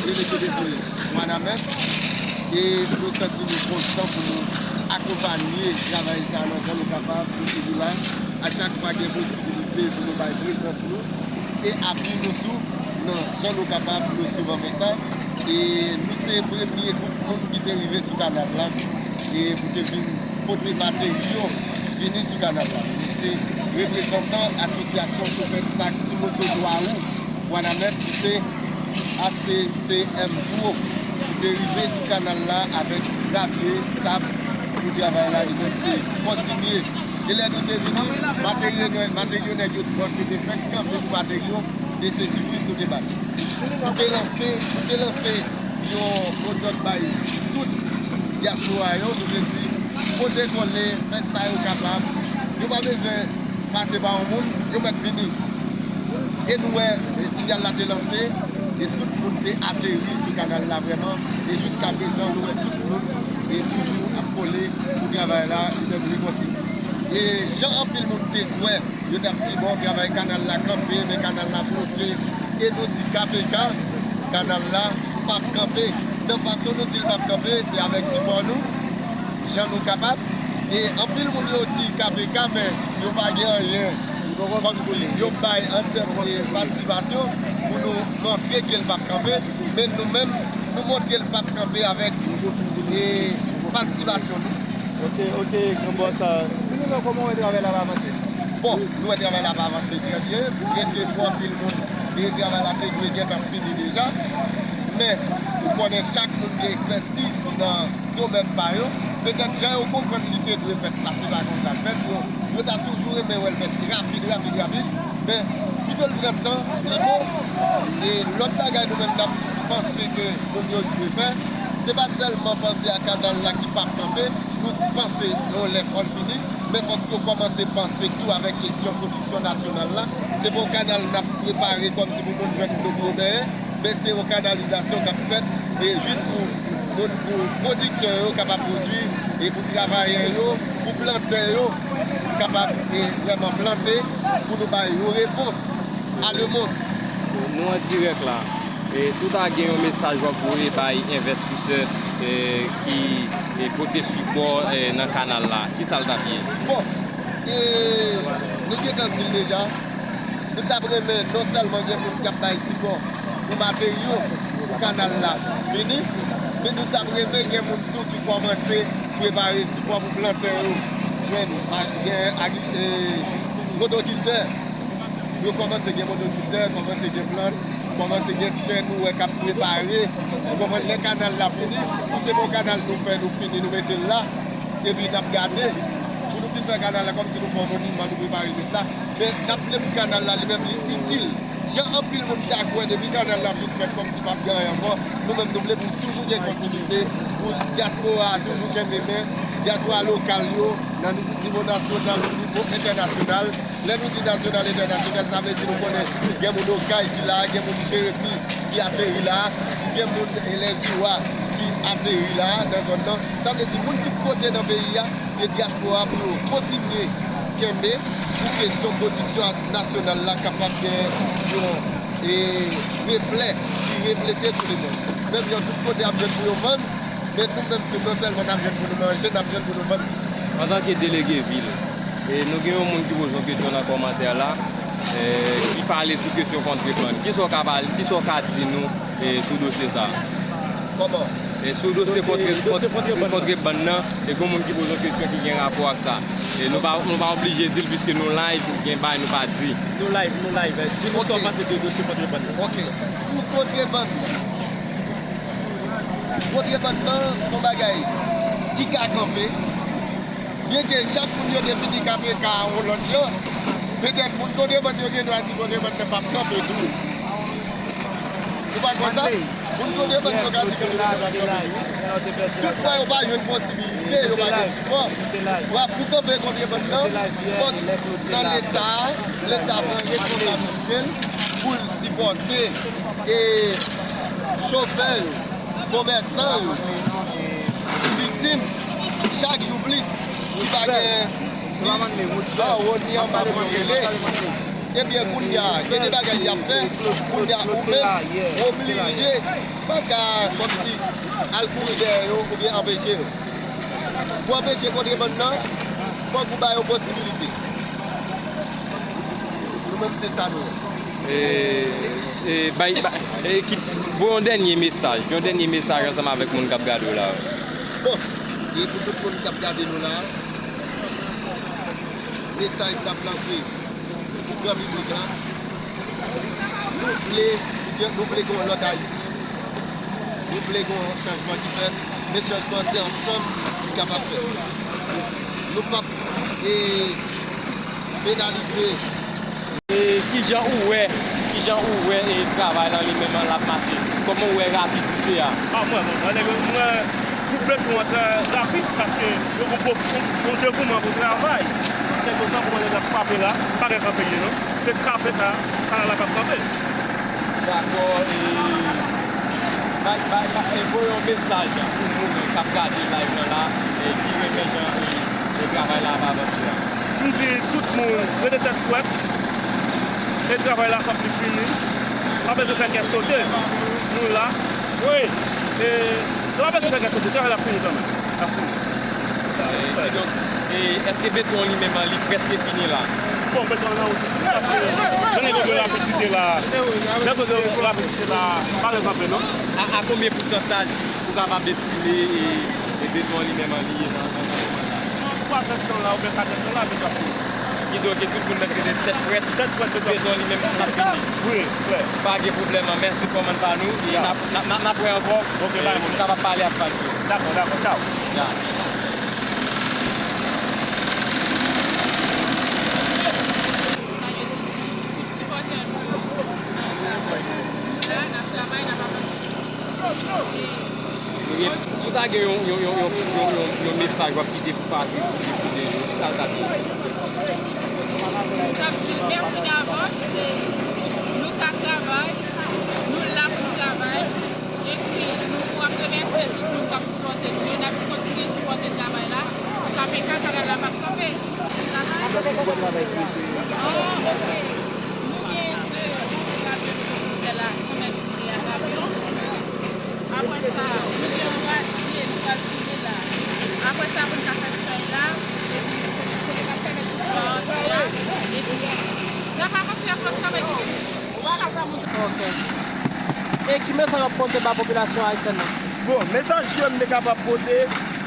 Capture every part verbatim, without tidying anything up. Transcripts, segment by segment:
Rele K P P Wanament. E nou santi nou kontan pou nou akonpanye travay sa a nan jan nou kapab, nou toujou la. A chak fwa gen posibilite pou nou bay prezans nou e apui nou tou nan jan nou kapab, nou souvan fè sa. E nou se premye gwoup moun ki te rive sou kanal la e pou te vin pote materyo vini sou kanal la. Nou se reprezantan asosyasyon chofè taksi moto twa wou Wanament ki se A C T M Pro ki te rive sou kanal la avèk gravye, sab, pou travay la li menm te kontinye. E lè nou te vini, materyo, materyo nèg yo, bòs yo te fèk kanpe pou materyo, e se sipris nou te bat. Nou te lanse, nou te lanse yon mot dòd bay tout dyaspora yo, nou te di, pote kole, fè sa yo kapab. Yo pa bezwen pase pa yon moun, yo mèt vini. E nou wè, e, siyal la te lanse, e tout moun te ateri sou kanal la vrèman. E jiska prezan, nou wè tout moun e toujou ap kole pou travay la, li menm li kontinye. E jan anpil moun te kwè, yo t ap di, bon, travay kanal la kanpe, men kanal la bloke. E nou di K P K, kanal la p ap kanpe. Nan fason nou di l p ap kanpe, se avèk sipò nou, jan nou kapab. E anpil moun yo di K P K, men yo pa gen anyen kòmsi yo bay an tèm de patisipasyon pou nou montre ke l p ap kanpe. Men nou menm, nou montre l p ap kanpe avèk, e, patisipasyon nou. Ok, ok, Gran Bòs, di nou non, kòman w wè travay la ap avanse? Bon, nou wè travay la ap avanse trè byen. Rete pou anpil moun, e travay la te dwe gentan fini deja. Men, ou konnen chak moun gen ekspètiz nan domèn pa yo. Petèt jan yo konprann li te dwe fèt la, se pa konsa l fèt. Yo, yo ta toujou renmen wè l fèt rapid, rapid, rapid. Men, pito l pran tan, li bon. E lòt bagay nou menm n ap panse ke moun yo dwe fè, se pa sèlman panse a kanal la ki p ap kanpe, nou panse yon lè fò l fini, men fòk yo kòmanse panse tou avèk kesyon pwodiksyon nasyonal la. Se pa yon kanal n ap prepare kòmsi pou moun jwenn dlo pou yo benyen, men se yon kanalizasyon k ap fèt e jis pou moun, pou pwodiktè yo kapab pwodui e pou travayè yo, pou plantè yo kapab e vrèman plante pou nou bay yon repons a lemond. Nou an dirèk la. E si w ta gen yon mesaj w ap voye bay envèstisè, e, ki, e, pote sipò, e, nan kanal la, ki sa l t ap ye? Bon, e, nou gentan di l deja, nou t ap renmen non sèlman gen moun k ap bay sipò pou materyo pou kanal la vini, men nou t ap renmen gen moun tou ki kòmanse prepare sipò pou plantè yo jwenn, a, gen agri-, e, motokiltè. Yo kòmanse gen motokiltè, kòmanse gen plant, kòmanse gen tè nou wè k ap prepare. Ou konprann, lè kanal la fini, pou se bon kanal nou fè, nou fini, nou mete l la, epi n ap gade. Pou nou fin fè kanal la, kòmsi nou fè yon moniman, nou prepare tout la. Men n ap vle pou kanal la, li menm, li itil. Jan anpil moun ta kwè, depi kanal la fin fèt, kòmsi p ap gen anyen ankò, nou menm, nou vle pou toujou gen kontinite, pou dyaspora a toujou kenbe men, dyaspora lokal yo, nan nivo nasyonal, nivo entènasyonal. Lè nou di nasyonal, entènasyonal, sa vle di nou konnen gen moun Okay ki la, gen moun Jeremi ki ateri la, gen moun Lèziwa ki ateri la nan zòn nan. Sa vle di moun tout kote nan peyi a, e dyaspora pou yo kontinye kenbe pou kesyon pwodiksyon nasyonal la kapab gen yon, e, reflè ki reflete sou lemond. Menm jan tout kote ap jwenn pou yo vann, men nou menm tou, non sèlman n ap jwenn pou nou manje, n ap jwenn pou nou vann. Antanke delege vil, e, nou gen yon moun ki poze yon kesyon nan kòmantè la, e, ki pale sou kesyon kontrebann. Kisa w ka pale, kisa w ka di nou, e, sou dosye sa a? Kòman? E, sou dosye kontre-, dosye kontrebann nan, e, gen moun ki poze yon kesyon ki gen rapò ak sa. E, nou pa, nou pa oblije di l piske nou live, gen bagay nou pa di. Nou live, nou live. Di nou sa w panse de dosye kontrebann nan. Ok. Pou kontrebann nan, kontrebann nan, se yon bagay ki ka kanpe. Byenke chak moun yo defini K P K a yon lòt jan, petèt moun kontrebann yo gen dwa di kontrebann nan p ap kanpe tou. Ou pa kwè sa? Moun kontrebann yo ka di kontrebann nan p ap kanpe tou. Tout fwa yo pa jwenn posibilite, yo pa gen sipò. W ap pou kanpe kontrebann nan, fòk nan Leta, Leta pran responsabilite l pou l sipòte e chofè yo, komèsan yo, ki viktim chak jou plis, ki pa gen ni anwo ni anba pou yo rele. Ebyen, kounye a, gen de bagay y ap fè, kounye a, ou menm, ou oblije, pa ka kòmsi al kouri dèyè yo oubyen anpeche yo. Pou anpeche kontrebann nan, fòk ou ba yo posibilite. Nou menm, se sa nou ye. E, e, bay, bay, e, ki, voye yon dènye mesaj, yon dènye mesaj ansanm avèk moun k ap gade w la. Bon, e pou tout moun k ap gade nou la, mesaj n ap lanse pou gran piblik la, nou vle, nou vle gen yon lòt Ayiti. Nou vle gen yon chanjman ki fèt, men chanjman se ansanm li kapab fèt. Nou p ap, e, penalize. E kijan ou wè, kijan ou wè, e, travay lan li menm l ap mache? Kòman ou wè rapidite a? A, mwen, mwen, mwen, mwen, pou Beton an trè rapid, paske yo gon bon, yon devouman pou travay. Tout nèg yo tankou nèg ap frape la, pa gen kanpe ye non. Se kanpe ta, kanal la k ap kanpe. Dakò, e, bay, bay, bay, e, voye yon mesaj pou moun k ap gade live lan la, e, ki renmen jan, e, e, travay la ap avanse a. M di tout moun, rete tèt frèt, e travay la fòk li fini. Pa bezwen fè kè sote. Nou la. Wi. E, nou pa bezwen fè kè sote. Travay la ap fini kanmenm. L ap fini. E, kidonk, e, èske beton li menm an, li prèske fini la? Bon, beton nan wout li fini, paske jan nèg yo gen rapidite la, jan nèg yo gen rapidite la, pa gen kanpe non. A, a konbyen pousantaj ou kapab estime, e, e beton li menm an li ye nan, nan, nan moman sa? Nan twa èdtan la oubyen kat èdtan la, beton ap fini. Kidonk, e tout moun mèt rete tèt frèt. Tèt frèt, beton. Beton li menm ap fini. Wi, klè. Pa gen pwoblèm, mèsi kòmann pa nou, e n ap, n ap, n ap, n ap wè ankò. Ok, e, bay moun. Pou n kapab pale ak fan yo. Dakò, dakò, tchaw. Ya. Sipòtè nou yo. La, n ap travay, n ap avanse. Ok. Si w ta gen yon, yon, yon, yon, yon, yon, yon mesaj w ap kite pou Patrick, pou li koute yo, ki sa l t ap di? M t ap di l mèsi davans, e nou ka travay, nou la pou travay, epi nou ap remèsye tout moun k ap sipòte nou yo, n ap di kontinye sipòte travay la, K P K, kanal la p ap kanpe. Travay. Ah, ok. Nou gen de, de gravyon nou bezwen fè la, san mèt koule a gravyon. Apre sa, nou gen yon radye, nou pral koule la. Apre sa, pou n ka fè sèy la, epi kote n ap fè mèt koule a antre a, epi n ap avanse ansanm travay ki vini. Ok. E ki mesaj w ap pote ba popilasyon ayisyèn nan? Bon, mesaj ke m te kapab pote,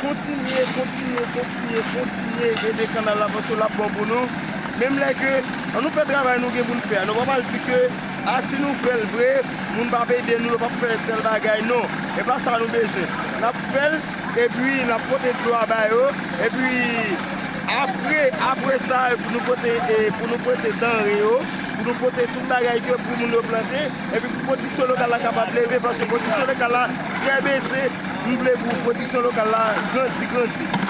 kontinye, kontinye, kontinye, kontinye ede kanal la, paske l ap bon pou nou. Menm lè ke, ann nou fè travay nou gen pou n fè a. Nou pa pral di ke, a, si nou fè l vre, moun p ap ede nou, yo p ap fè tèl bagay, non. E pa sa nou bezwen. N ap fè l, epi n ap pote dlo a ba yo, epi apre, apre sa, pou nou pote, e, pou nou pote danre yo, pou nou pote tout bagay ke pou moun yo plante, epi pou pwodiksyon lokal la kapab leve, paske pwodiksyon lokal la trè bese, m vle pou pwodiksyon lokal la grandi, grandi.